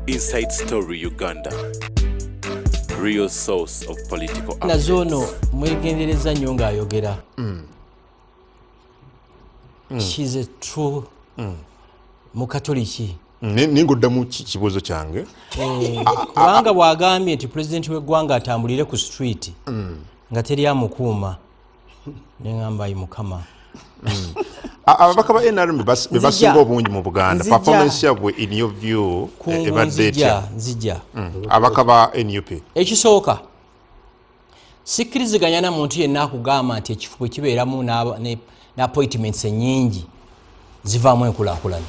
Inside Story Uganda. Real source of political Nazo ono updates. Mwegendereza nnyo ng'ayogera. She's a true mukatoliki. Naye ng'oddamu kibuuzo kyange. Eh, kubanga bw'agambye nti pulezidenti w'eggwanga atambulire ku street nga teri amukuuma, neŋŋamba, "Ayi Mukama." Ababaka ba NRM be basinga obungi mu Buganda. Nzija. Performance yabwe, in your view, Kungu, ebadde nzija etya? Nzija. Ababaka ba NUP. Ekisooka, sikkiriziganya na muntu yenna akugamba nti ekifo bwe kibeeramu ne appointments ennyingi zivaamu enkulaakulana.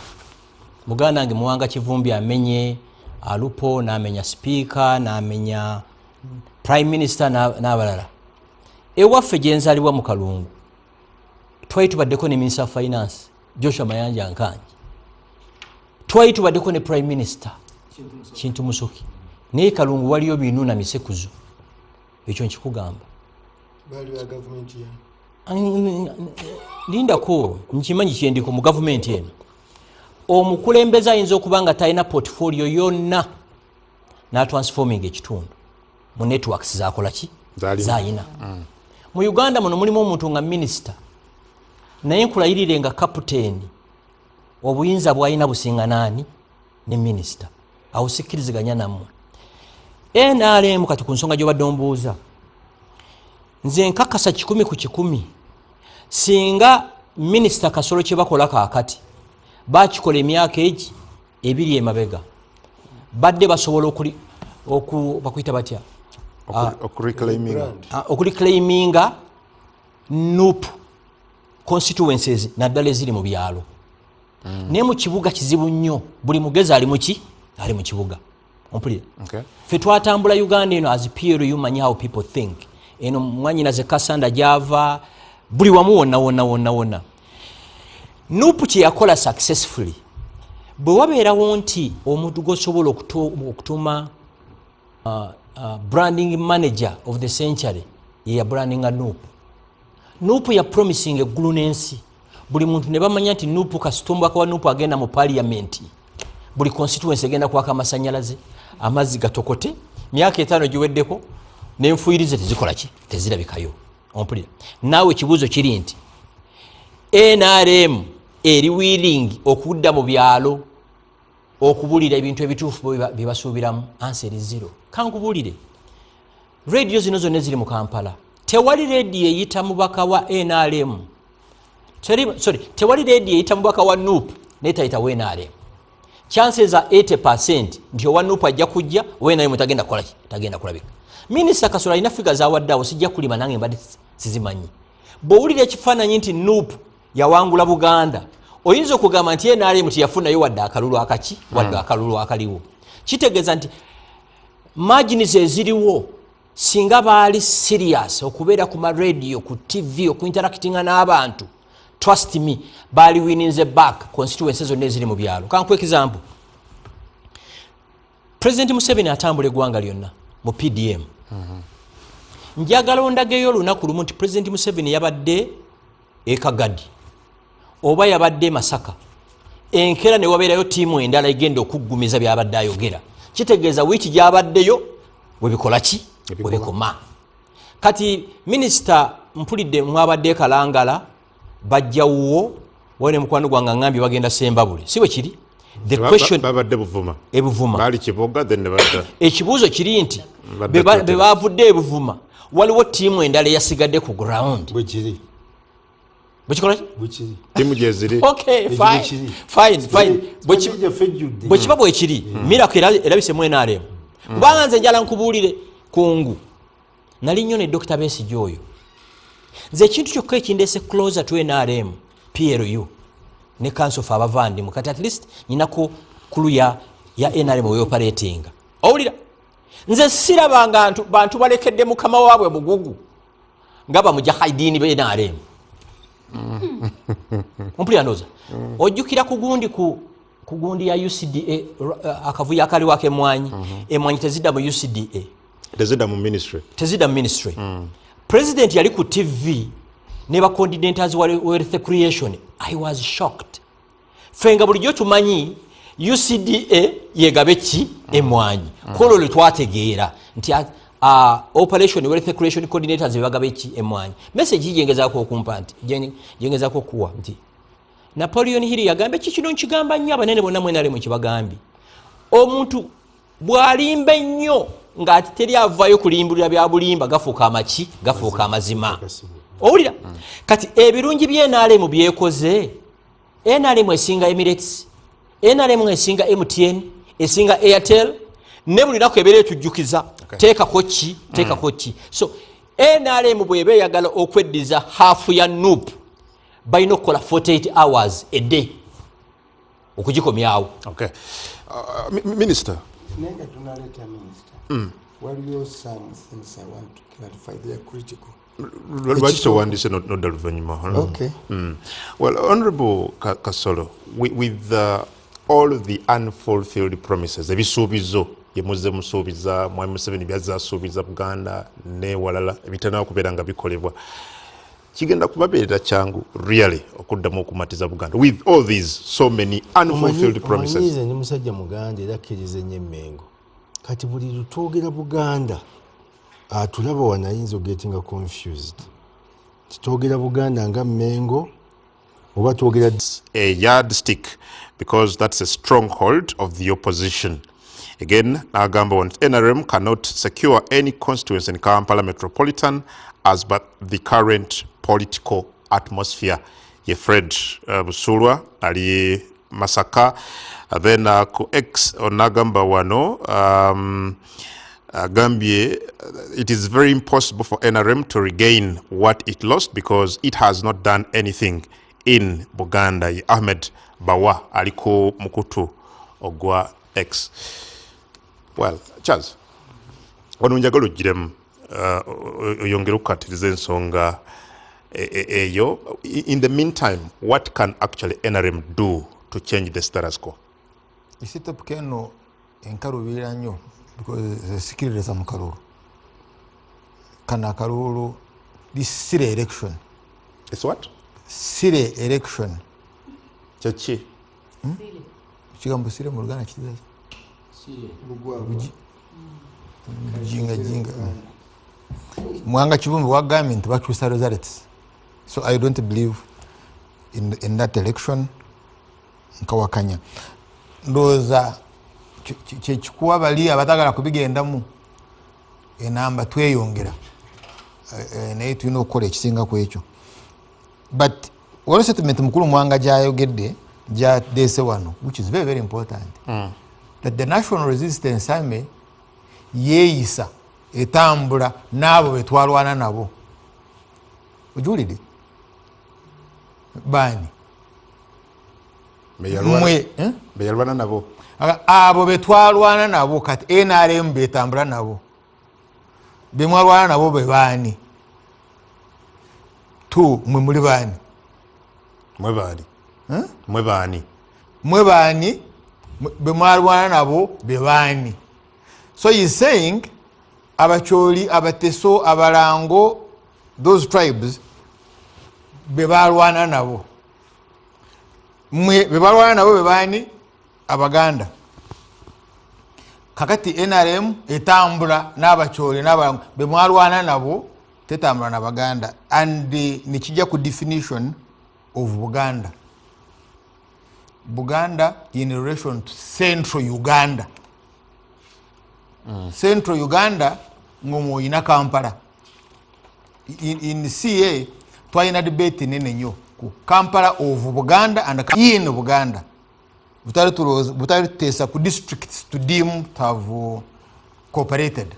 Muganda wange Muwanga Kivumbi amenye Alupo, n'amenya sipiika, n'amenya prime minister n'abalala. Ewaffe gyenzaalibwa mu Kalungu twali tubaddeko ne minister of finance Joshua Mayanja Nkangi, twali tubaddeko ne prime minister Kintu Musoke, naye Kalungu waliyo binu na misekuzo. Ekyo nkikugamba. Baali ba gavumenti ya Lindako, nkimanyi kyendiko. Mu gavumenti eno omukulembeze ayinza okuba nga talina portfolio yonna n'atransforming ekitundu mu networks zakola ki? Zalina. Zayina. Mu Uganda muno mulimu omuntu nga minisita, naye nkulayirire nga kapiteeni obuyinza bwalina businga naani ne minisita. Awo sikkiriziganya nammwe. NRM kati, ku nsonga gyobadde ombuuza, nze nkakasa 100%, singa minisita Kasolo kyebakola kaakati bakikola emyaka egi 2 emabega, badde basobola bakuyita batya? Okureclaiminga. Ah, okureclaiminga NUP constituencies, naddala eziri mu byalo. Naye mu kibuga kizibu nnyo, buli mugezi ali muki? Ali mu kibuga. Ompulira? Okay. Ffe twatambula Uganda eno as PLU, manyi how people think. Eno mwanyinaze Kasanda gyava, buli wamu wonna wonna wonna wonna. NUP kyeyakola successfully, bwe wabeerawo nti omuntu gwosobola okutuma branding manager of the century, ye yabrandinga NUP. NUP ya promising eggulu n'ensi, buli muntu ne bamanya nti NUP, kasita omubaka wa NUP agenda mu parliament, buli constituency egenda kwaka amasanyalaze, amazzi gatokote. Myaka 5 giweddeko, nenfuirize tezikola ki? Tezirabikayo. Ompulira naawe? Ekibuuzo kiri nti NRM eri willing okudda mu byalo okubulira ebintu ebituufu bye basuubiramu? Answer eri zero. Kankubulire, rediyo zino zonna eziri mu Kampala, tewali rediyo eyita mubaka wa NRM. Sorry, tewali rediyo eyita mubaka wa NUP netayitawo NRM. Chances are 80 nti owa NUP ajja kujja, owa NRM tagenda kukolaki? Tagenda kulabika. Minisita Kasolo alina figure zawadde awo, sijja kulima, nange mbadde sizimanyi. Bw'owulira ekifaananyi nti NUP yawangula Buganda, oyinza okugamba nti NRM teyafunayo wadde akalulu akaki, wadde akalulu akaliwo. Kitegeeza nti margins eziriwo, singa baali serious okubeera ku maradio, ku TV, okuinteractinga n'abantu, trust me, baali winninze back constituency zonna eziri mu byalo. Kankuwa example. President Museveni atambula eggwanga lyonna mu PDM. Njagala ondageyo olunaku lumu nti President Museveni yabadde ekagadi oba yabadde e Masaka, enkeera ne wabeerayo tiimu endala egenda okuggumiza byabadde ayogera. Kitegeeza wiiki gyabaddeyo webikola ki? Webikoma. Webikoma. Kati minisita, mpulidde mwabadde ekalangala, bajjawuwo wone mukwano gwange aŋambye bagenda Sembabule, si bwe kiri? The question Babadde Buvuma. Ebuvuma. Baali Kiboga, then ne badda. Ekibuuzo kiri nti Badde be Twitter. bavudde ebuvuma, waliwo tiimu endala eyasigadde ku ground? Bwekiri. Bwekikola ki? Bwekiri. Tiimu gyeziri. Okay, Ekyo fine. bwekiri. Fine. Gyaffe ejjudde. Bwe kiba bwekiri, miracle erabise mu NRM, kubanga nze njala nkubuulire, kungu nali nnyo ne Dr Besigye oyo. Nze ekintu kyokka ekindeese closer to NRM, PLU ne council of abavandimwe, kati at least nyinako kulu ya NRM weoperatinga. Owulira, nze sirabanga bantu balekedde mukama waabwe mugugu nga bamujahidini be NRM. Ompulira? Ndooza ojjukira kugundi ku gundi ya UCDA, akavuyo akaliwo akemwanyi. Emwanyi tezidda mu UCDA. Tezidda mu ministry. Tezidda mu ministry. President yali ku TV ne ba coordinators wa wealth creation. I was shocked. Ffe nga bulijjo tumanyi UCDA yegabe ki? Emwanyi kwolwo lwe twategeera nti operation wealth creation coordinators bebagaba eki? Emwanyi. Message gyengezaako okumpa nti gyengezaako okuwa nti Napoleon Hill yagamba eki, kino nkigamba nnyo abanene bonna mwenale mukibagambye: omuntu bw'alimba ennyo ng'ate teri avaayo kulimbulira bya bulimba, gafuuka amaki? Gafuuka amazima. Owulira? Kati ebirungi bye NRM byekoze, NRM esinga Emirates, NRM esinga MTN, esinga Airtel, ne buli lunaku ebeera etujjukiza teekako ki, teekako ki. So NRM bweba eyagala okweddiza half ya NUP, balina okukola 48 hours a day okugikomyawo. Okay. Minister. Naye nga tunaleeta minisita, waliyo some things I want to clarify. They are critical. Lwaki towandiise nodda luvannyuma? Okay. Well, Honorable Kasolo, with all the unfulfilled promises, ebisuubizo bye muzze musuubiza, Mwami Museveni byazze asuubiza Buganda newalala, ebitanaba kubeera nga bikolebwa, kigenda kubabeerera kyangu really okuddamu okumatiza Buganda with all these so many unfulfilled promises? Omanyize ndi musajja Muganda era akkiriza ennyo Emmengo. Kati buli lutwogera Buganda, atulaba wano ayinza ogettinga confused nti twogera Buganda nga Mmengo oba twogera a yardstick because that's a stronghold of the opposition. Again, n'agamba nti NRM cannot secure any constituency in Kampala Metropolitan as but the current political atmosphere. Ye Fred Busulwa ali Masaka. Then ku X onagamba wano agambye it is very impossible for NRM to regain what it lost because it has not done anything in Buganda. Ye Ahmed Bawa ali ku mukutu ogwa X. Well, Charles, wano njagala ogiremu oyongere okukatiriza ensonga eyo. In the meantime, what can actually NRM do to change the status quo? Isi topic eno enkaluubirira nnyo because esikiririza mu kalulu kano, akalulu, this silly election. It's what? Silly election. Kyeki? Ekigambo silly mu Luganda kitegeeza jinga jinga. Mwanga Kivumbi wagambye nti bakyusa results, so I don't believe in that election. Nkawakanya. Ndowooza kyekikuwa bali abatagala kubigendamu enamba tweyongera. Naye tulina okukola ekisinga ku ekyo. But waliwo statement mukulu Mwanga gyayogedde, gyadeese wano, which is very, very important, that the National Resistance Army yeeyisa etambula n'abo betwalwana nabo. Ogiwulidde? Baani? Mwe, eh? Beyalwana nabo. Abo betwalwana nabo, kati NRM betambula nabo, bemwalwana nabo be baani? Tu mwe muli baani? Mwe baani? Mwe baani? Mwe baani? Bemwalwana nabo be baani? So he is saying Abacholi, Abateso, Abalango, those tribes bebalwana nabo. Mwe bebalwana nabo bebaani? Abaganda. Kakati NRM etambula n'Abacholi n'Abalango bemwalwana nabo, tetambula nabaganda. And nekijja ku definition of Buganda. Buganda in relation to Central Uganda. Central Uganda ng'omwoyina Kampala. In ca twalina debate nene nnyo ku Kampala of Buganda and in Buganda. Butali butali tuteesa ku districts to deem to have cooperated.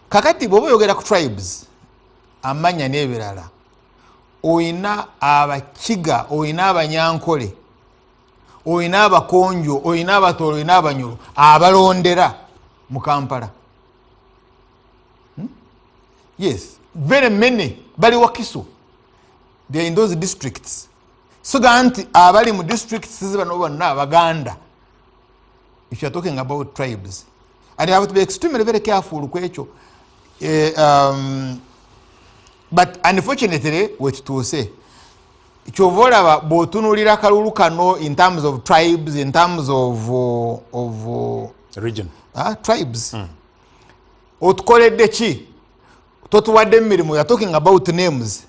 Kakati bw'oba oyogera ku tribes, amanya n'ebirala, oyina Abakiga, oyina Abanyankole, oyina Abakonjo, oyina Abatoolo, oyina Abanyolo abalondera mu Kampala. Yes, very many bali Wakiso. They are in those districts. So ga nti abali mu districts bano bonna Abaganda. If you are talking about tribes, and you have to be extremely very careful ku ekyo. But unfortunately, wetutuuse Kyova olaba bw'otunuulira akalulu kano in terms of tribes, in terms of Region. Tribes, otukoledde ki? Totuwadde emirimu. You're talking about names,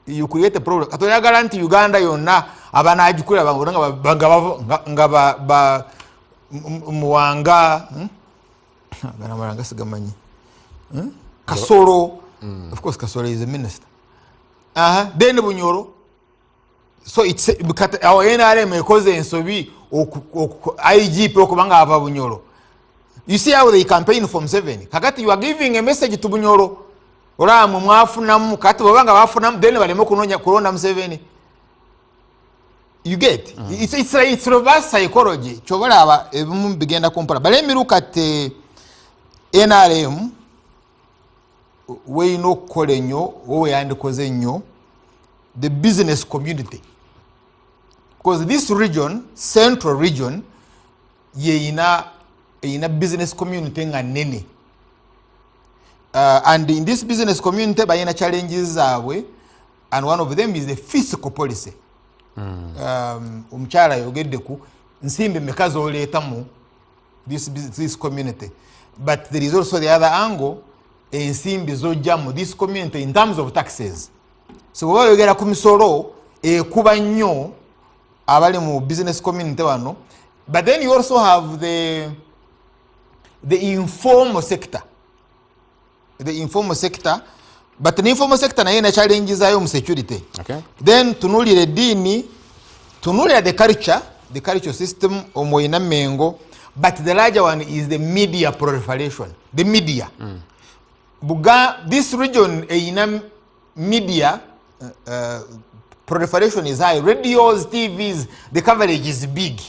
you create a problem. Kati oyagala nti Uganda yonna abanagikulira nga Muwanga, Gana Malanga sigamanyi. Kasolo, of course Kasolo is a minister. Then Bunyoro. So it's kati awo NRM ekoze ensobi IGP okubanga ava Bunyoro. You see how they campaign from seven. Kakati you are giving a message to Bunyoro, olaba mwe mwafunamu. Kati bwebanga bafunamu, then baleme kunonya kulonda Museveni. You get? It's reverse psychology. Kyoba olaba ebimu bigenda kumpola. But let me look at NRM weyina okukola ennyo, owe yandikoze ennyo, the business community, because this region, central region, yeyina eyina business community nga nene. And in this business community balina challenges zaabwe, and one of them is the fiscal policy. Omukyala ayogedde ku nsimbi meka zoleeta mu this community, but there is also the other angle, ensimbi zojja mu this community in terms of taxes. So bweba oyogera ku misolo, ekuba nnyo abali mu business community wano. But then you also have the informal sector, the informal sector. But the informal sector naye ina challenge zayo mu security. Then tunulira eddiini, tunulira the culture, the culture system omwo oyina Mengo. But the larger one is the media proliferation, the media. This region eyina media proliferation is high, radios, TVs, the coverage is big.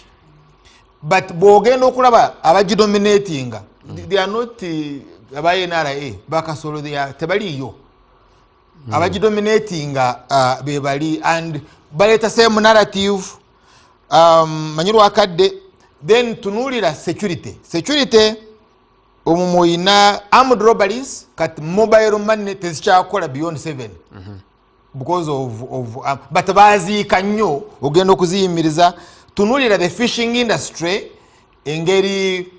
But bwogenda okulaba abagidominatinga, they are not aba NRA bakasolo, they are tebaliyo. Abagidominatinga bebali and baleeta same narrative. Manyi lwakadde. Then tunuulira security. Security omwo mwolina armed robberies. Kati mobile money tezikyakola beyond 7 because of but baziika nnyo, ogenda okuziyimiriza. Tunuulira the fishing industry, engeri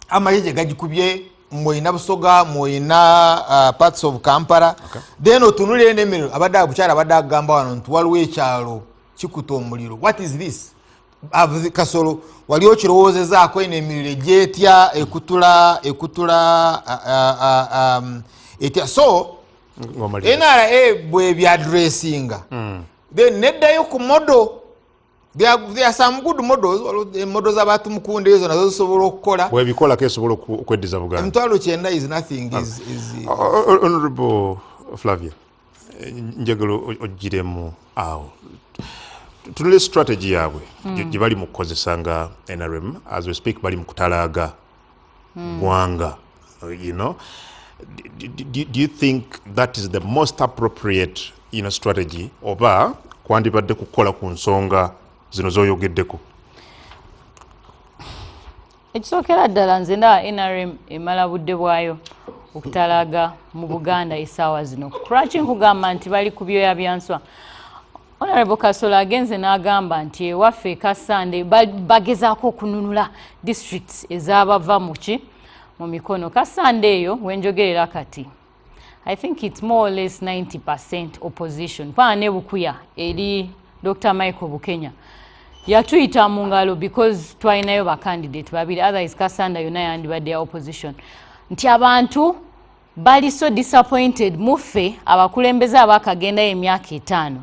amagye gye gagikubye. Mwolina Busoga, mwolina parts of Kampala. Then otunulire n'emiriro. Abadde bukyala abadde agamba wano nti waliwo ekyalo kikuta omuliro. What is this? Kasolo, wali okirowoozezaako eno emiriro egyetya ekutula ekutula etya? So Ng'omaliriza. NRA bwebyaddressinga, then neddayo ku model. There are some good models. Waliwo model z'abatumukunda, ezo nazo zisobola okukola. Bwebikolako esobola okweddiza Buganda. 90,000 is nothing, is Honorable Flavia, njagala ogiremu awo tunule strategy yaabwe gye bali mu kukozesa nga NRM. As we speak, bali mu kutalaaga ggwanga. Do you think that is the most appropriate strategy, oba kwandibadde kukola ku nsonga zino z'oyogeddeko? Ekisookera ddala, nze ndaba NRM emala budde bwayo okutalaga mu Buganda essaawa zino. Lwaki nkugamba nti bali ku byoya byanswa? Honorable Kasolo agenze n'agamba nti ewaffe Kasande bagezaako okununula districts ezabava muki mu mikono. Kasande eyo wenjogerera kati, I think it's more or less 90% opposition. Paa ne Bukuya eri Dr Michael Bukenya yatuyita mu ngalo because twalinayo bacandidate babiri, otherwise Kasanda yonna yandibadde ya opposition. Nti abantu bali so disappointed muffe abakulembeze abakagendayo emyaka 5.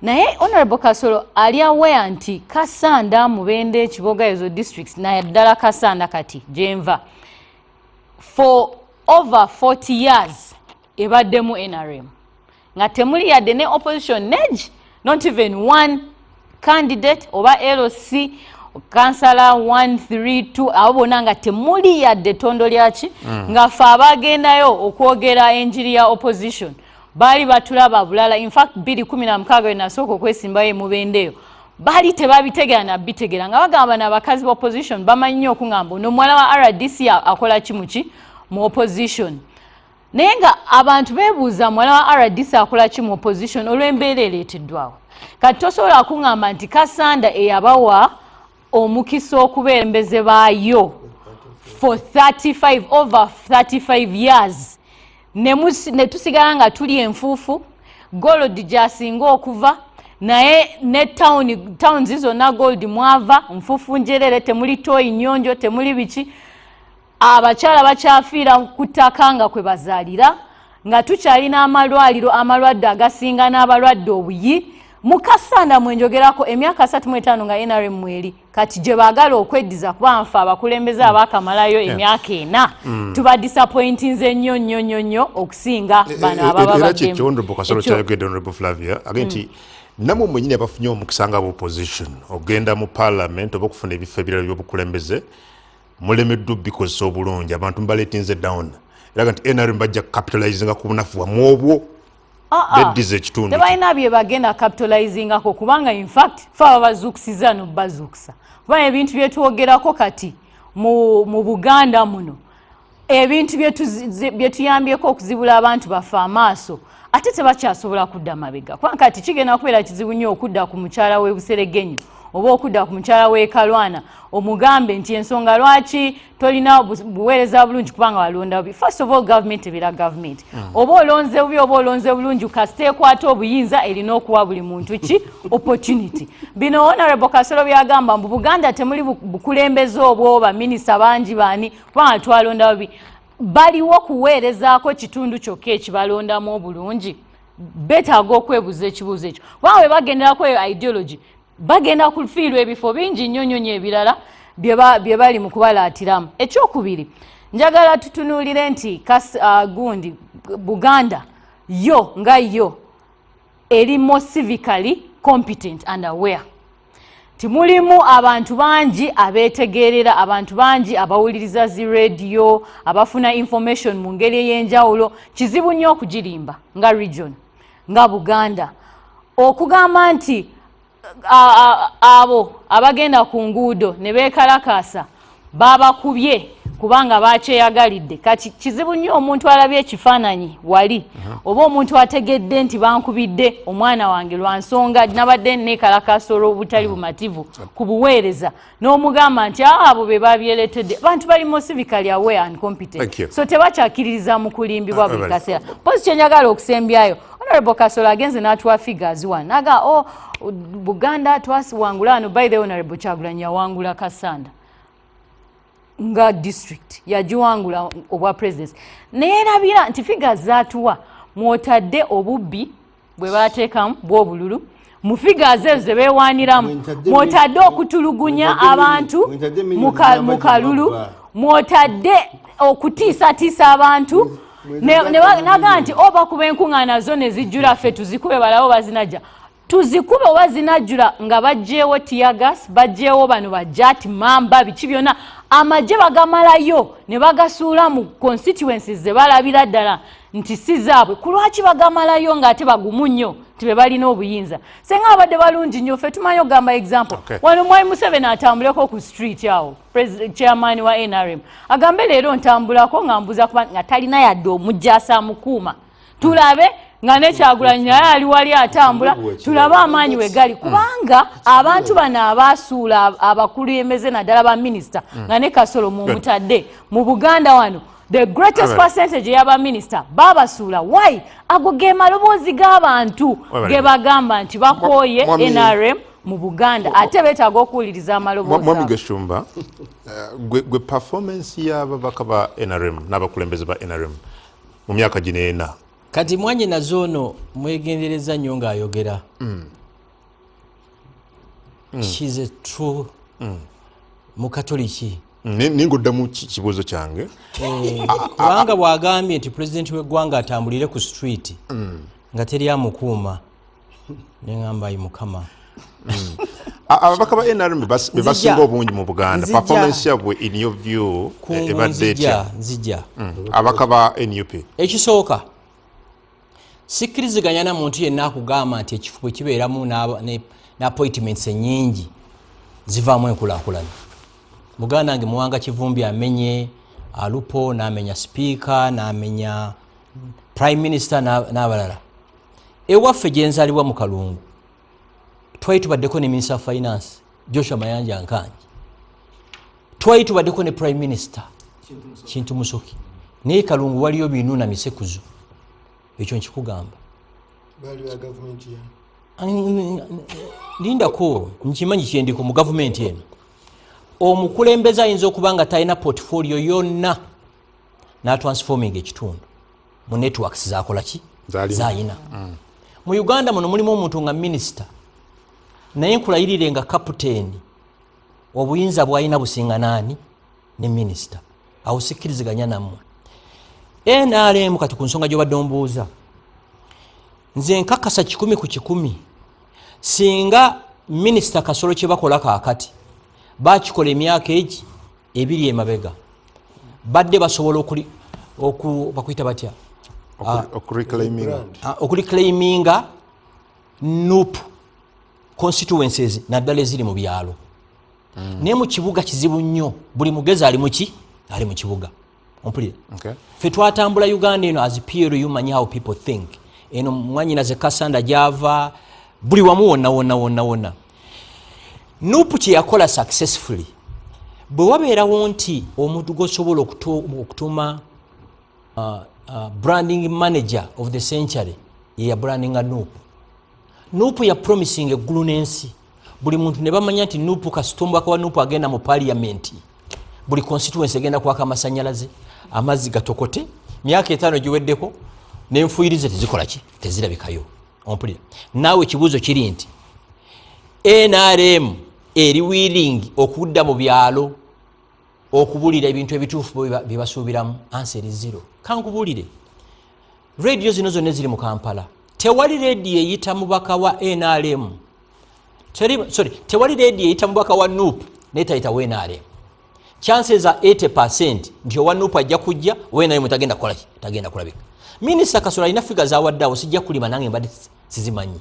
Naye Honorable Kasolo ali aware nti Kasanda, Mubende, Kiboga, ezo districts, naye ddala Kasanda kati gyenva, for over 40 years ebaddemu NRM nga temuli yadde ne opposition nej, not even one candidate oba LC kansala 132, abo bonna nga temuli yadde ttondo lyaki. Nga ffe abagendayo okwogera enjiri ya opposition baali batulaba bulala. Infact 2016 we nasooka okwesimbayo emubendeeyo, baali tebabitegera nabitegera, nga bagamba nabakazi ba opposition bamanyi nnyo okuŋŋamba ono omuwala wa RDC akola ki muki mu opposition. Naye nga abantu beebuuza muwala wa RDC akola ki mu opposition olw'embeera ereeteddwawo. Kati tosobola kuŋŋamba nti Kasanda eyabawa omukisa okubeera embeze baayo for 35 over 35 years ne tusigala nga tuli enfuufu, gold gyasinga okuva, naye ne towns zonna gold mwava nfuufu njerere, temuli toyi nyonjo, temuli biki. Abakyala bakyafiira ku ttaka nga kwe bazaalira, nga tukyalina amalwaliro amalwadde agasinga n'abalwadde obuyi. Mu Kasanda mwenjogerako emyaka 35 nga NRM mweri, kati gye baagala okweddiza kuba nfe abakulembeze abaakamalayo emyaka 4 tuba disappointinze nnyo nnyo nnyo nnyo okusinga bano ababa Era kyekyo Honorable Kasolo kyayogedde, Honorable Flavia, agambye nti nammwe mwennyini abafunye omukisa nga opposition ogenda mu parliament oba okufuna ebifo ebirala by'obukulembeze, mulemeddwa obikozesa obulungi, abantu mubaleetinze down, era nti NRM bajja capitalizinga ku bunafu bwammwe obwo beddiza ekitundu. Tebalina bye bagenda capitalizingako, kubanga infact fe aba bazuukusiza nobazuukusa, kuba ebintu byetwogerako kati mu Buganda muno, ebintu byetuyambyeko okuzibula abantu baffe amaaso, ate tebakyasobola kudda mabega, kubanga kati kigenda kubeera kizibu nnyo okudda ku mukyala w'ebuseregenyo oba okudda ku mukyala w'ekalwana omugambe nti ensonga lwaki tolina buweereza bulungi kubanga walonda bubi. First of all, government ebeera government. Oba olonze bubi oba olonze bulungi, kasita ekwata obuyinza erina okuwa buli muntu ki opportunity. Bino Honorable Kasolo byagamba mbu Buganda temuli bukulembeze obwo, baminisita bangi baani, kubanga twalonda bubi, baliwo kuweerezaako kitundu kyokka ekibalondamu obulungi. Beetaaga okwebuuza ekibuuzo ekyo, kubanga bwe bagenderako eyo ideology bagenda kufiirwa ebifo bingi nnyo nnyo nnyo ebirala bye bali mu kubalaatiramu. Ekyokubiri, njagala tutunuulire nti gundi Buganda yo nga yo eri more civically competent and aware. Timulimu abantu bangi abeetegerera, abantu bangi abawuliriza zi radio, abafuna information mu ngeri ey'enjawulo. Kizibu nnyo okugirimba nga region nga Buganda okugamba nti abo abagenda ku nguudo ne beekalakaasa babakubye kubanga bakyeyagalidde. Kati kizibu nnyo omuntu alabye ekifaananyi wali oba omuntu ategedde nti bankubidde omwana wange lwa nsonga nabadde neekalakaasa olw'obutali bumativu ku buweereza, n'omugamba nti abo be babyeretedde. Abantu bali more civically aware and competent, so tebakyakiririza mu kulimbibwa buli kaseera. Mpozi kyenjagala okusembyayo, Honorable Kasolo agenze n'atuwa figures one naga, oh, Buganda twasiwangula wano. By the Honorable Kyagulanyi yawangula Kasanda nga district, yagiwangula obwa presidents, naye erabira nti figures zatuwa mwotadde obubbi bwe bateekamu bw'obululu. Mu figures ezo ze beewaaniramu mwotadde okutulugunya abantu mu kalulu, mwotadde okutiisatiisa abantu, naga nti oba kuba enkuŋŋaana zo ne zijjula, ffe tuzikube balabe bazinajja, tuzikube oba zinajjula, nga bajjeewo teargas, bajjeewo bano bajati mamba biki byonna, amagye bagamalayo ne bagasuula mu constituencies ze balabira ddala nti si zaabwe. Ku lwaki bagamalayo ng'ate bagumu nnyo nti be balina obuyinza? Senga abadde balungi nnyo, ffe tumanyi okugamba example. Wano Mwami Museveni atambuleko ku street awo, chairman wa NRM agambe leero ntambulako nga mbuza, kuba nga talina yadde omujjaasa amukuuma, tulabe nga nekyagulanyi naye ali wali atambula, tulabe amaanyi we gali, kubanga abantu bano abasuula abakulembeze naddala ba minisita nga ne Kasolo mumutadde mu Buganda wano, the greatest percentage ey'abaminisita babasuula. Why? Ago ge maloboozi g'abantu ge bagamba nti bakooye NRM mu Buganda, ate beetaaga okuwuliriza amaloboozi. Mwami Gashumba, gwe performance y'ababaka ba NRM n'abakulembeze ba NRM mu myaka gino ena? Kati mwanyi nazo ono mwegendereza nnyo ng'ayogera. She's a true mukatoliki. Ninga oddamu kibuuzo kyange. Kubanga bw'agambye nti pulezidenti w'eggwanga atambulire ku street nga teri amukuuma, neŋŋamba ayi Mukama. Ababaka ba NRM be basinga obungi mu Buganda. Performance yabwe in your view ebadde etya? Nzija. Ababaka ba NUP. Ekisooka, sikkiriziganya na muntu yenna akugamba nti ekifo bwe kibeeramu ne appointments ennyingi zivaamu enkulaakulana. Muganda wange Muwanga Kivumbi amenye Alupo, n'amenya sipiika, n'amenya Prime Minister n'abalala. Ewaffe gyenzalibwa mu Kalungu twali tubaddeko ne Minister of Finance Joshua Mayanja Nkangi, twali tubaddeko ne Prime Minister Kintu Musoki, naye Kalungu waliyo binu na misekuzo. Ekyo nkikugamba. Lindako, nkimanyi kyendiko mu gavumenti eno. Omukulembeze ayinza okuba nga talina portfolio yonna n'atransforming ekitundu mu networks zakola ki zayina. Mu Uganda muno mulimu omuntu nga minisita, naye nkulayirire nga kapiteeni obuyinza bwalina businga naani ne minisita. Awo sikkiriziganya nammwe. NRM kati ku nsonga gy'obadde ombuuza, nze nkakasa 100% singa minisita Kasolo kye bakola kaakati bakikola emyaka egi 2 emabega, badde basobola bakuyita batya? Okureclaiminga NUP constituencies naddala eziri mu byalo. Naye mu kibuga kizibu nnyo, buli mugezi ali muki? Ali mu kibuga. Ompulira? Ffe twatambula Uganda eno as PLU, manyi how people think. Eno mwanyinaze Kasanda gyava, buli wamu wonna wonna wonna wonna. NUP kye yakola successfully, bwe wabeerawo nti omuntu gw'osobola okutuma branding manager of the century ye ya brandinga NUP. NUP ya promising eggulu n'ensi, buli muntu ne bamanya nti NUP kasitombaka wa NUP agenda mu parliament, buli constituency egenda kwaka amasanyalaze, amazzi gatokote. Myaka 5 giweddeko n'enfuuyirize tezikola ki, tezirabikayo. Ompulira? Naawe ekibuuzo kiri nti NRM eri willing okudda mu byalo okubulira ebintu ebituufu bye basuubiramu? Answer eri zero. Kankubulire, rediyo zino zonna eziri mu Kampala, tewali rediyo eyita mubaka wa NRM, sorry, tewali rediyo eyita mubaka wa NUP netayitawo NRM. Chances are 80% nti owa NUP ajja kujja, owa NRM tagenda kukolaki, tagenda kulabika. Minisita Kasolo alina figa zawadde awo, sijja kulima nange mbadde sizimanyi.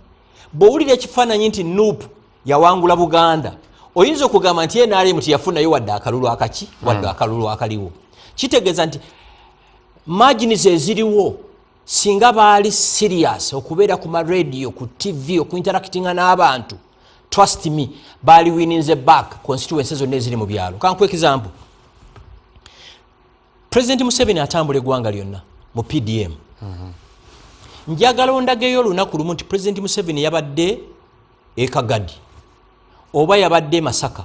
Bw'owulira ekifaananyi nti NUP yawangula Buganda, oyinza okugamba nti NRM teyafunayo wadde akalulu akaki, wadde akalulu akaliwo. Kitegeeza nti margins eziriwo, singa baali serious okubeera ku maradio, ku TV, okuinteractinga n'abantu, trust me, baali winninze back constituency zonna eziri mu byalo. Kankuwa example. President Museveni atambula eggwanga lyonna mu PDM. Njagala ondageyo olunaku lumu nti President Museveni yabadde ekagadi oba yabadde Masaka,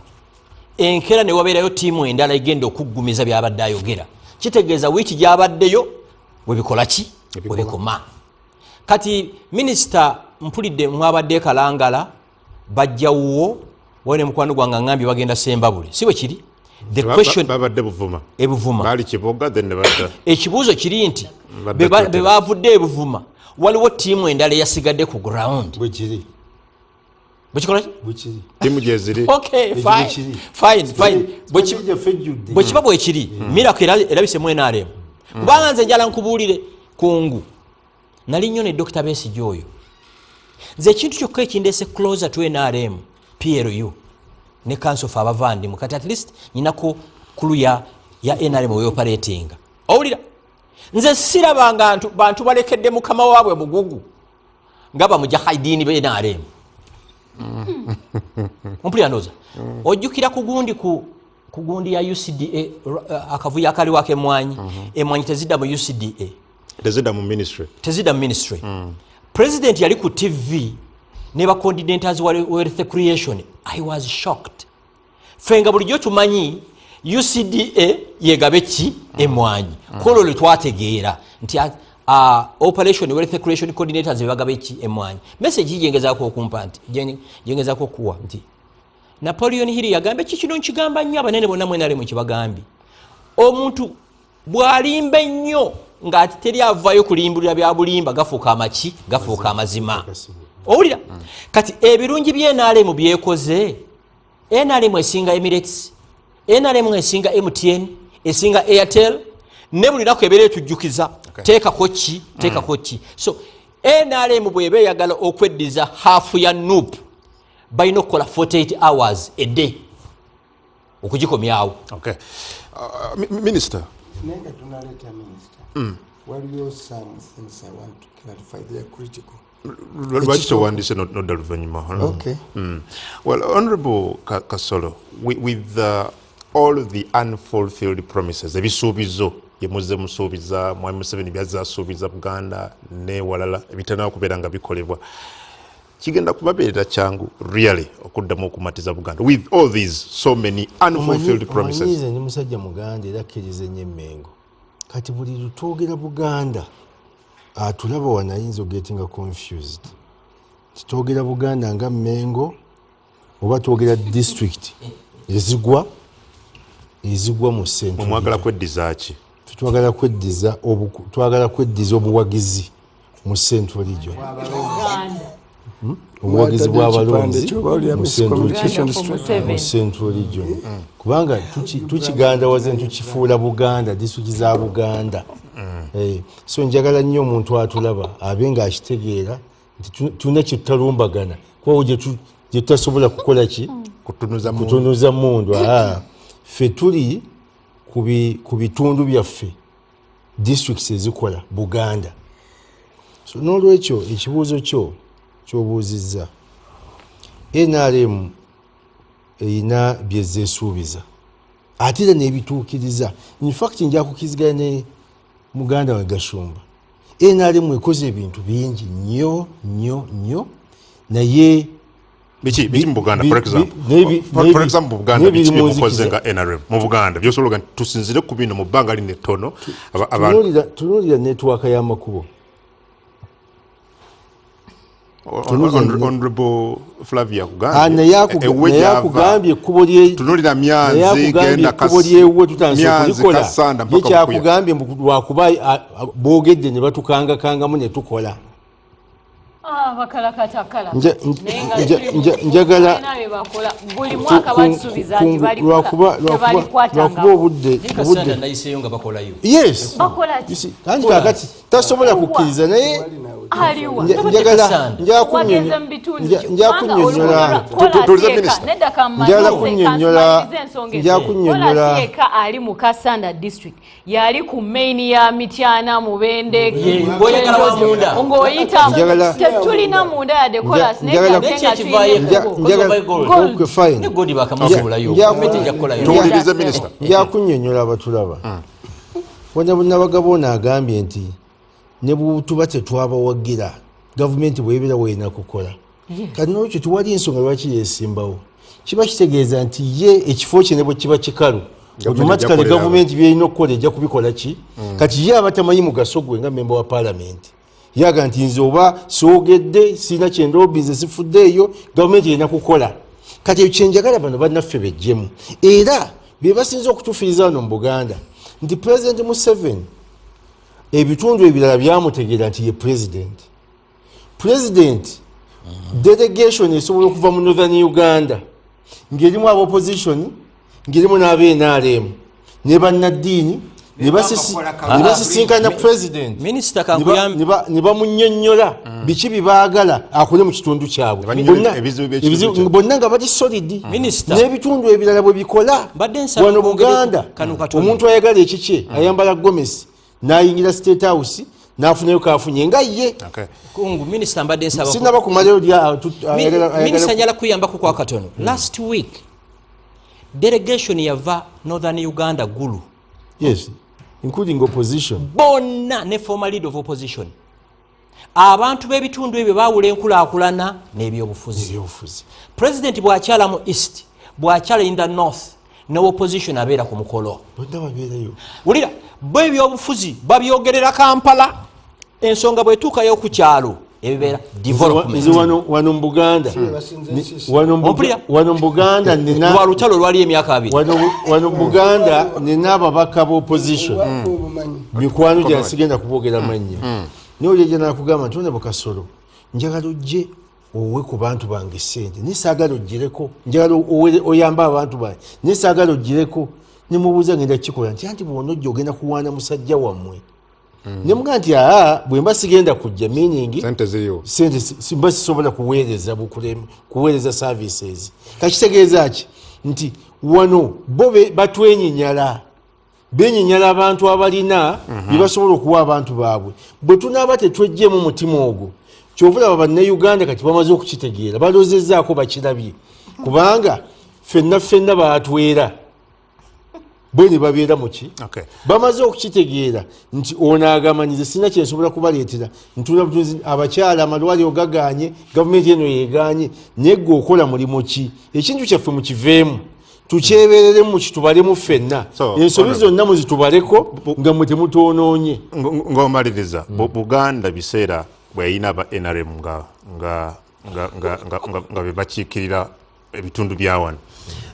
enkeera ne wabeerayo tiimu endala egenda okuggumiza byabadde ayogera. Kitegeeza wiiki gyabaddeyo webikola ki, webikoma. Kati minisita, mpulidde mwabadde ekalangala, bajjawuwo wayo ne mukwano gwange aŋambye bagenda Sembabule, si bwe kiri? The question, babadde Buvuma. Ebuvuma. Baali Kiboga, then ne badda. Ekibuuzo kiri nti be bavudde ebuvuma, waliwo tiimu endala eyasigadde ku ground? Bwekiri. Bwekikola ki? Bwekiri. Tiimu gyeziri. Okay, fine, fine, fine. Bwekiba bwekiri, miracle erabise mu NRM, kubanga nze njala nkubuulire kungu nali nnyo ne Dr Besigye oyo. Nze ekintu kyokka ekindeese closer to NRM, PLU ne Council of Abavandimu, kati at least nyinako kulu ya NRM weoperatinga. Owulira, nze sirabanga bantu balekedde mukama waabwe mugugu nga bamujahidini be NRM. Ompulira? Ndowooza ojjukira kugundi ku gundi ya UCDA, akavuyo akaliwo ak'emwanyi. Emwanyi tezidda mu UCDA. Tezidda mu ministry. Tezidda mu ministry. President yali ku TV ne ba coordinators wa wealth creation. I was shocked. Ffe nga bulijjo tumanyi UCDA yegabe ki emwanyi. Kwolwo lwe twategeera nti operation wealth creation coordinators bebagaba eki emwanyi. Message gyengezaako okumpa nti gyengezaako okuwa nti Napoleon Hill yagamba eki kino nkigamba nnyo abanene bonna mwenale mukibagambye, omuntu bw'alimba ennyo ng'ate teri avaayo kulimbulira bya bulimba, gafuuka amaki, gafuuka amazima. Owulira? Kati ebirungi bya NRM byekoze, NRM esinga Emirates, NRM esinga MTN, esinga Airtel, ne buli lunaku ebeera etujjukiza teekako ki, teekako ki. So NRM bw'eba eyagala okweddiza half ya NUP, balina okukola 48 hours a day okugikomyawo. Okay. Minister. Naye nga tunaleeta minisita. Waliyo some things I want to clarify, they are critical. Lwaki towandiise nodda luvannyuma? Okay. Well, Honorable Kasolo, with all the unfulfilled promises, ebisuubizo bye muzze musuubiza, Mwami Museveni byazze asuubiza Buganda newalala, ebitanaba kubeera nga bikolebwa, kigenda kubabeerera kyangu really okuddamu okumatiza Buganda with all these so many unfulfilled promises? Omanyize, ndi musajja Muganda era akkiriza ennyo Emmengo. Kati buli lutwogera Buganda, atulaba wano ayinza ogettinga confused nti twogera Buganda nga Mmengo oba twogera district ezigwa mu Central. Mwagala kweddiza ki? Twagala kweddiza obuwagizi mu Central Region. Obuwagizi bw'abalonzi mu Central Region, kubanga tukigandawaze ntukifuula Buganda, disitulikiti za Buganda. So njagala nnyo omuntu atulaba abe nga akitegeera nti tulina kyetutalumbagana, kuba gye tutasobola kukola ki? Kutunuza mundu. Ffe tuli ku bitundu byaffe, districts ezikola Buganda. So n'olwekyo ekibuuzo kyo kyobuuzizza, NRM erina byezeesuubiza ate era n'ebituukiriza. Infact, njakukiziganya ne muganda we Gashumba, NRM ekoze ebintu bingi nnyo nnyo nnyo, naye Biki biki mu Buganda, for example? For example, mu Buganda, biki byemukoze nga NRM mu Buganda byosobola nti tusinzire ku bino mu bbanga lino ettono? Tunuulira network y'amakubo. Honorable Flavia. Naye akugambye ekkubo. Tunulira Myanzi, genda. Ekkubo lyewuwe tutandise okulikola. Ye kyakugambye lwakuba boogedde ne batukangakangamu ne tukola. Bakalakatakala. Njagala buli mwaka batusuubiza nti lwakuba obudde. Nayiseeyo nga bakolayo. Yes, anti kakati tasobola kukkiriza, naye njagala njakunyonyola. Njagala kunnyonnyola, njakunnyonnyola. Eka ali mu Kasanda District, yali ku main ya Mityana, Mubende, Ng'oyagala wa munda. ng'oyita Njagala- tetulina munda yadde kolas. Njagala- Okay, fine. Ne gold bakamuzuulayo. Gavumenti ejja kukolayo. Tuwulirize minisita. Njakunnyonnyola abatulaba. Nabagabo ono agambye nti ne bwetuba tetwabawagira, gavumenti bwebeera weerina kukola. Kati nolwekyo tewali nsonga lwaki yesimbawo. Kiba kitegeeza nti ye ekifo kye ne bwe kiba kikalu, automatically ejja kukolera. Gavumenti byerina okukola ejja kubikola ki. Kati ye aba tamanyi mugaso gwe nga memba wa palamenti. Yaga nti nze oba soogedde, sirina kyendoobi, nze sifuddeeyo, gavumenti erina kukola. Kati ekyo kyenjagala bano bannaffe bejjemu, era be basinza okutufiiriza wano mu Buganda, nti President Museveni ebitundu ebirala byamutegeera nti ye president. President, delegation esobola okuva mu Northern Uganda ng'erimu aba opposition, ng'erimu n'aba NRM ne bannaddiini, ne basisinkana president, Minisita, kankuyambe. ne bamunyonnyola biki byebaagala akole mu kitundu kyabwe. Banyonnyola ebizibu by'ekitundu kyabwe. Bonna nga bali solid. Minisita. N'ebitundu ebirala bwe bikola. Mbadde nsaba Wano kwongereko Buganda, kano katono. omuntu ayagala ekikye ayambala gomesi n'ayingira State House n'afunayo kafunye nga ye. Okay. Kungu minisita, mbadde nsaba Sinaba kumalayo. Minisita, njala kuyambako kwa katono. Last week delegation yava Northern Uganda, Gulu. Yes, including opposition. Bonna ne former leader of opposition. Abantu b'ebitundu ebyo baawula enkulaakulana n'ebyobufuzi. Ebyobufuzi. President bw'akyala mu East, bw'akyala in the North, ne opposition abeera ku mukolo. Bonna babeerayo. Wulira, bo ebyobufuzi babyogerera Kampala, ensonga bwetuukayo ku kyalo ebibeera development. Nze wano mu Buganda Basinze ensisi. Ompulira? Wano mu Buganda nina Lwa lutalo lwali emyaka 20. Wano mu Buganda nina ababaka b'opposition, Obumanyi. mikwano gyange, sigenda kuboogera mannya, naye oli nakugamba nti onabo Kasolo, njagala ojje owe ku bantu bange sente, naye saagala ogireko, njagala oyambe abantu bange, naye saagala ogireko. Nemubuuza, ngenda kukikola nti anti bwonojja ogenda kuwaana musajja wammwe. Nemugaa nti aa, bwe mba sigenda kujja, meaning Sente ziriwo. Sente mba sisobola kuweereza kuweereza services. Kakitegeeza ki? Nti wano bo batwenyinyala. Benyinyala abantu abalina bye basobola okuwa abantu baabwe. Bwe tunaaba tetwejjeemu mutima ogwo, kyova olaba Bannayuganda kati bamaze okukitegeera, balozezzaako, bakirabye, kubanga ffenna ffenna baatwera bwe ne babeera muki. Bamaze okukitegeera nti ono agamba nze sirina kyensobola kubaleetera, ntula butunzi, abakyala amalwaliro gaganye, gavumenti eno yeganye, naye gwe okola mulimu ki? Ekintu kyaffe mukiveemu, tukyebereremu, mukitubalemu ffenna. Ensobi zonna muzitubaleko nga mwe temutwonoonye. Ng'omaliriza, Buganda biseera bwe yalina aba NRM nga be bakiikirira ebitundu bya wano,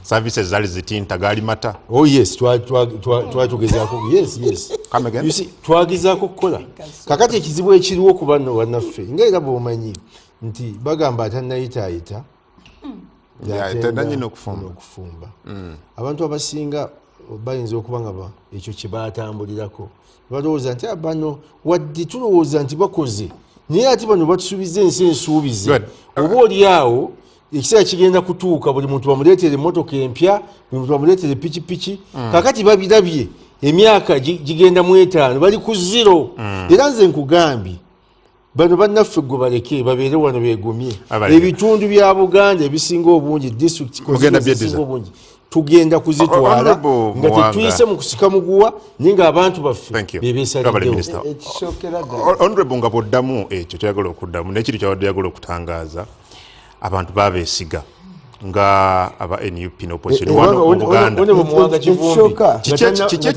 services zaali zitinta, gaali mata. Oh yes, twatugezaako, yes. Come again? You see, twagezaako kukola. Kakati ekizibu ekiriwo ku bano bannaffe, nga era bwomanyi nti bagamba atannayitaayita Tannanyina okufumba. Okufumba. Abantu abasinga bayinza okuba nga ekyo kye batambulirako, balowooza nti, "Ah, bano wadde tulowooza nti bakoze, naye ate bano batusuubiza ensi ensuubize." Good. Oba oli awo ekiseera kigenda kutuuka buli muntu bamuleetere emotoka empya, buli muntu bamuleetere pikipiki. Kakati babirabye emyaka gigenda mu 5, bali ku zero. Era nze nkugambye, bano bannaffe gwe baleke babeere wano begumye. Abaleke. Ebitundu bya Buganda ebisinga obungi, district Mugenda constituencies ezisinga byeddiza. obungi tugenda kuzitwala Honorable nga Muwanga. tetuyise mu kusika muguwa, naye ng'abantu baffe Thank you. be Wabale beesaliddewo. Minister. Ekisookera ddala, Honorable, nga bw'oddamu ekyo kyayagala okuddamu nekiri kyabadde oyagala okutangaaza, abantu babeesiga nga aba NUP n'opposition wano mu Buganda. Honorable Muwanga Kivumbi, Ekisooka- Kiki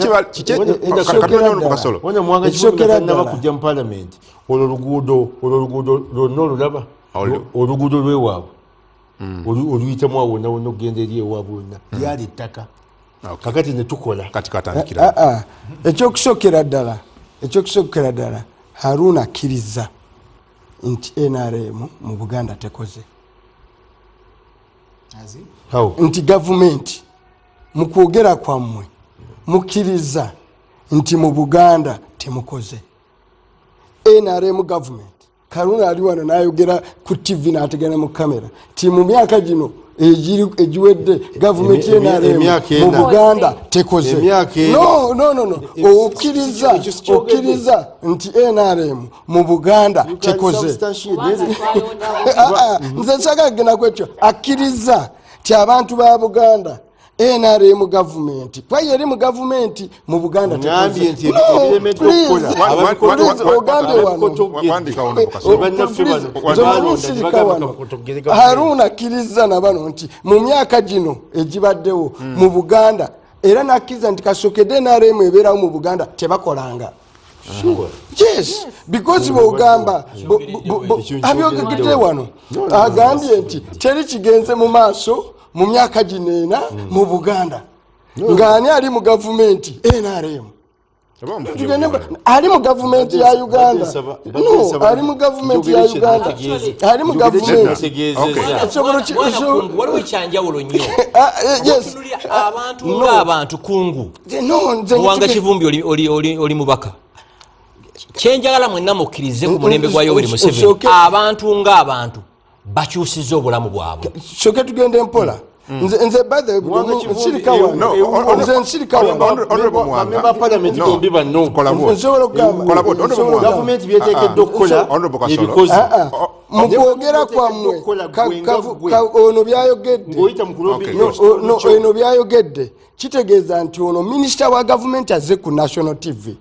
Kasolo? Honorable Muwanga Kivumbi, Ekisookera nga tannaba ddala. kujja mu parliament, olwo luguudo lwonna olulaba, oluguudo lwewaabwe oluyitamu awo wonna wonna okugenda eri ewaabwe wonna lyali ettaka. Kakati netukola. Kati katandikira. Ah, ah. Ekyokusookera ddala, Haruna akkiriza nti NRM mu Buganda tekoze. How? Nti gavumenti, mu kwogera kwammwe mukkiriza nti mu Buganda temukoze, NRM government. Karuna ali wano nayogera ku TV n'ategana mu kamera ti mu myaka gino egiwedde gavumenti Emyaka NRM mu 4. Buganda tekoze. Emyaka 4. No, no, no, no. Okkiriza, Ekyo si kyogedde. okkiriza nti NRM mu Buganda You can tekoze. substantiate. Kubanga twalonda Ah, ah, nze nsagala kugenda kwekyo. Akkiriza ti abantu ba Buganda, NRM gavumenti kwaye eri mu gavumenti mu Buganda Ngambye tekoze. nti No, ebiremeddwa please, okukola, please, ogambye wano. Wandika wano, Kasolo. Bannaffe bano Nze balonda ne omunsirika bagamba wano. kakotogere gavumenti. Haruna akkiriza na bano nti mu myaka gino egibaddewo mu Buganda, era nakkiriza nti kasookedde NRM ebeerawo mu Buganda tebakolanga. Yes, because bwogamba Ekyo abyogedde wano, agambye nti teri kigenze mu maaso mu myaka gino 4 mu Buganda. Ng'ani ali mu gavumenti? NRM. Tugende ali mu gavumenti ya Uganda. No, ali mu gavumenti ya Uganda, ali mu gavumenti. Bwana Kungu, waliwo ekyanjawulo nnyo. Ah, yes. Otunulira abantu ng'abantu, Kungu. No, nze Muwanga Kivumbi, oli mubaka. Kyenjagala mwenna mukkirize, ku mulembe gwa Yoweri Museveni, abantu ng'abantu bakyusiza obulamu bwabwe. Soke tugende mpola. Nze by the way, Muwanga Kivumbi, nsirika wano. No, Nze nsirika wano. Honorable Muwanga. Bamemba ba parliament No. bombi banno. Kola bw'oti. Nsobola okugamba Kola bw'oti. Honorable nsobola Muwanga. Gavumenti byeteekeddwa okukola Honorable Kasolo. ebikozi. Ah, ah. Mu kwogera kwammwe Okukola gwe nga gwe. ono byayogedde Ng'oyita mu kulobby. Okay, No, good. no, eno byayogedde kitegeeza nti ono minisita wa gavumenti azze ku national TV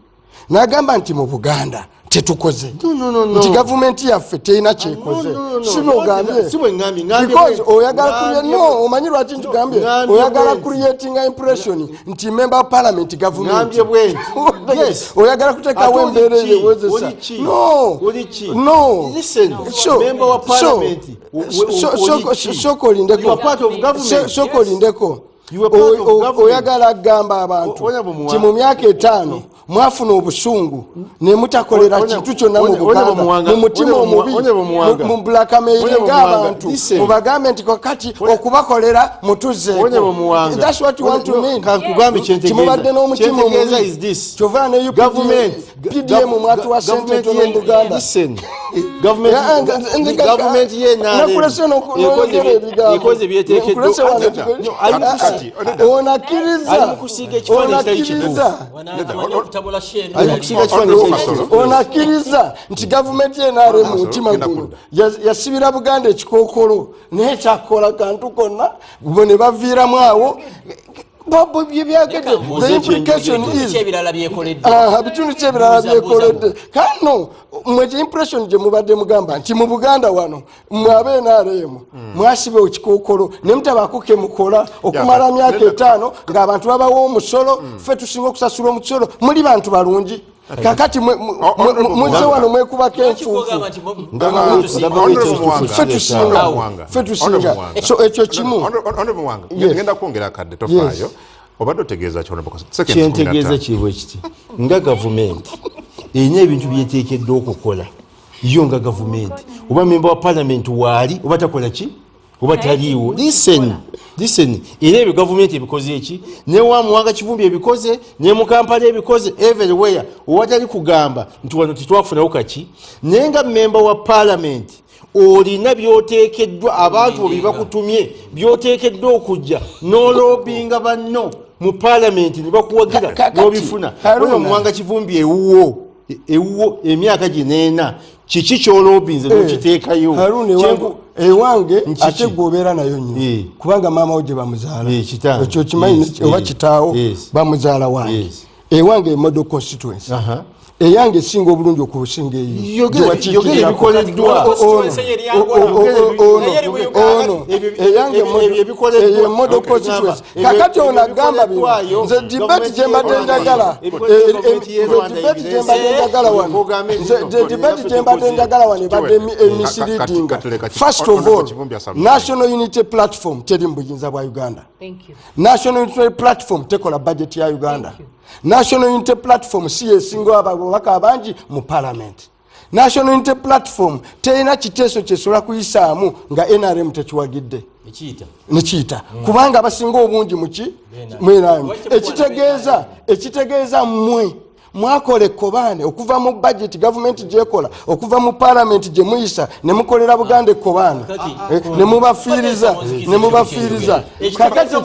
n'agamba nti mu Buganda tetukoze, No, no, no, no. nti gavumenti yaffe terina kyekoze. No, no, no. Si bwogambye? Si bwe ŋŋambye, ŋŋambye Because oyagala ŋŋambye no, omanyi lwaki ntugambye? Ŋŋambye Oyagala bwe nti. creating impression nti member of parliament gavumenti. Ŋŋambye bwe nti. Yes. Oyagala kuteekawo Ate oli embeera ki? eyo ewozesa. Oli ki? No. Oli ki? No. Listen, member wa parliament, oli ki? Sooka olindeko. You are part of government. Sooka olindeko. You are part of government. Oyagala kugamba abantu Honorable Muwanga. nti mu myaka 5 mwafuna obusungu ne mutakolera kintu kyonna mu Honorable Buganda, Muwanga. mu mutima Honorable omubi, Honorable Muwanga. mu blackmailinga Honorable Muwanga. abantu, Listen. mubagambe nti kakati okubakolera mutuzeeko. Honorable Muwanga. That's what you want to mean. Kankugambe kyentegeeza. Kimubadde n'omutima Kyentegeeza omubi. is this. Kyova ne Government, PDM mwatuwa sente government ntono mu Buganda. Listen, Gavumenti yenakoze byeteekeddwaonakkiriza nti gavumenti yenrm mutima guno yasibira Buganda ekikookolo, naye kyakola kantu konna bo ne baviiramu awo. Bitundu kyebirala byekoledde. Kano mwe impression gye mubadde mugamba nti mu Buganda wano mwe abe NRM mwasiba ekikookolo ne mutabaako ke mukola okumala myaka 5 ng'abantu babawa omusolo, ffe tusinga okusasula omusolo, muli bantu balungi. Kakati muzze wano mwekubako enfuufu, ffe tusinga. So ekyo kimu. Ngenda kwongera akadde, tofaayo. Obadde otegeeza ki? Kyentegeeza kiriwo kiti, nga gavumenti erina ebintu byeteekeddwa okukola yo nga gavumenti, oba memba wa palamenti waali oba takola ki oba taliiwo. Listen, listen. Era ebyo gavumenti ebikoze eki, newa Muwanga Kivumbi ebikoze, ne mu Kampala ebikoze, everywhere owatali kugamba nti wano tetwafunawo kaki. Naye nga memba wa palamenti olina byoteekeddwa, abantu bwe bakutumye byoteekeddwa okujja n'olobinga banno mu palamenti ne bakuwagira n'obifuna. Ono Muwanga Kivumbi ewuwo emyaka gino ena, kiki kyolobinze nokiteekayo? Ewange ate gwe obeera nayo nnyo kubanga maama wo gye bamuzaala, ekyo kimanyi, oba kitaawo bamuzaala wange. Ewange e model constituency eyange esinga obulungi okusinga eyo. Ebikoleddwa. Ono eyange eyo model constituency. Kakati ono agamba bino, nze debate gyembadde njagala, debate gyembadde njagala wano, nze debate gyembadde njagala wano ebadde emisleading. First of all, National Unity Platform teri mu buyinza bwa Uganda. National Unity Platform tekola budget ya Uganda. National Unity Platform si yesinga ababaka abangi mu parliament. National Unity Platform terina kiteeso kyesobola kuyisaamu nga NRM tekiwagidde nekiyita, kubanga abasinga obungi muki mu NRM. Ekitegeeza mmwe mwakola ekkobaane okuva mu budget gavumenti gyekola, okuva mu palamenti gye muyisa, ne mukolera Buganda ekkobaane, ne mubafiiriza. Kakati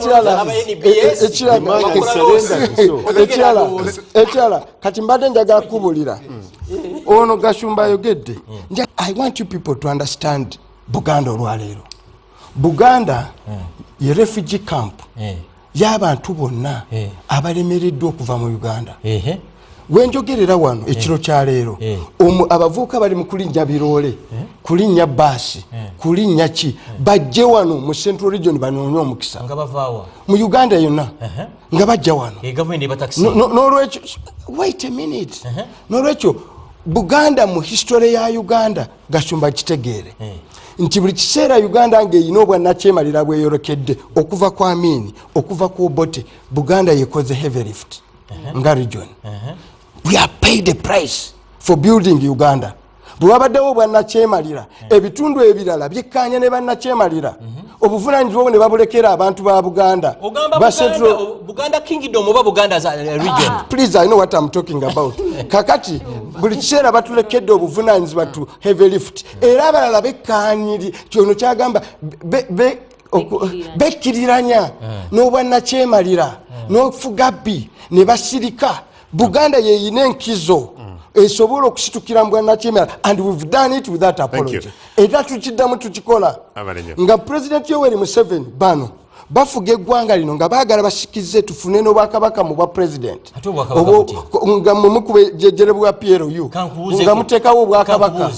ekirala, kati mbadde njagala kubulira ono Gashumba ayogedde. I want you people to understand Buganda olwaleero. Buganda ye refugee camp y'abantu bonna abalemereddwa okuva mu Uganda. Wenjogerera wano ekiro kyaleero, abavubuka bali mu kulinnya biroole, kulinnya baasi, kulinnya ki, bajje wano mu Central Region banoonye omukisa mu Uganda yonna nga bajja wano. Nolwekyo, wait a minute, nolwekyo Buganda mu history ya Uganda, Gashumba, kitegeere nti buli kiseera Uganda ngaerina obwannakyemalira bweyolekedde, okuva ku Amini, okuva ku Obote, Buganda yekoze heavy lift nga region. We have paid the price for building Uganda. Bwe wabaddewo obwannakyemalira, ebitundu ebirala byekkanya ne bannakyemalira, obuvunanyizibwa bwo ne babulekera abantu ba Buganda. Buganda Kingdom oba Buganda region? Please, I know what I'm talking about. Kakati buli kiseera batulekedde obuvunanyizibwa to heavy lift, era abalala bekkanyiri kyono kyagamba bekkiriranya n'obwannakyemalira n'ofugabbi ne basirika. Buganda yeyina enkizo esobola okusitukira mu bwannakyemalira, and we've done it without apology, era tukiddamu tukikola. Nga President Yoweri Museveni, bano bafuga eggwanga lino nga baagala basikize tufune n'obwakabaka mu bwa president, nga mwemukuba jejere bwa PLU, nga muteekawo obwakabaka,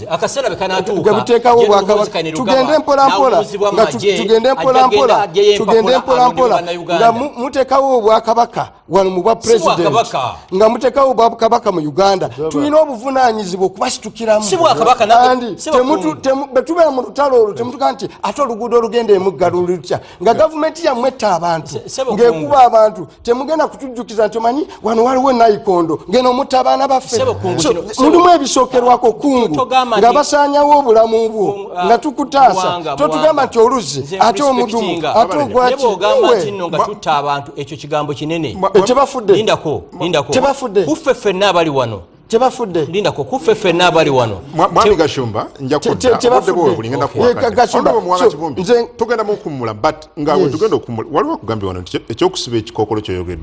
nga muteekawo obwakabaka. Tugende mpolampola, nga tugende mpolampola, tugende mpolampola, nga muteekawo obwakabaka wano mu bwa president, nga muteekawo obwakabaka mu Uganda. Tulina obuvunanyizibwa okubasitukiramu. Bwetubeera mu lutalo olwo, temutuga nti ate oluguudo olugenda emugga lulutya, nga gavumenti yammwe etta abantu, ng'ekuba abantu. Temugenda kutujjukiza nti omanyi wano waliwo enayikondo ngeno omutta abaana baffe. Mulimu ebisookerwako kungu nga basaanyawo obulamu bwo nga tukutaasa. Totugamba nti oluzzi ate omudumu ate ogwaki nga tutta abantu. Ekyo kigambo kinene. Tebafudde. Lindako, lindako. Tebafudde. Kuffe ffenna abali wano. Tebafudde. Lindako, kuffe ffenna abali wano. Mwami Gashumba, nja kudda. Tebafudde. Obudde bwe buli ngenda Okay. Ye, Gashumba, kuwakadde. Muwanga so, Kivumbi, tugenda mu kuwummula, but nga Yes. we tugenda okuwummula, waliwo akugambye wano nti ekyokusiba ekikookolo kyoyogedde.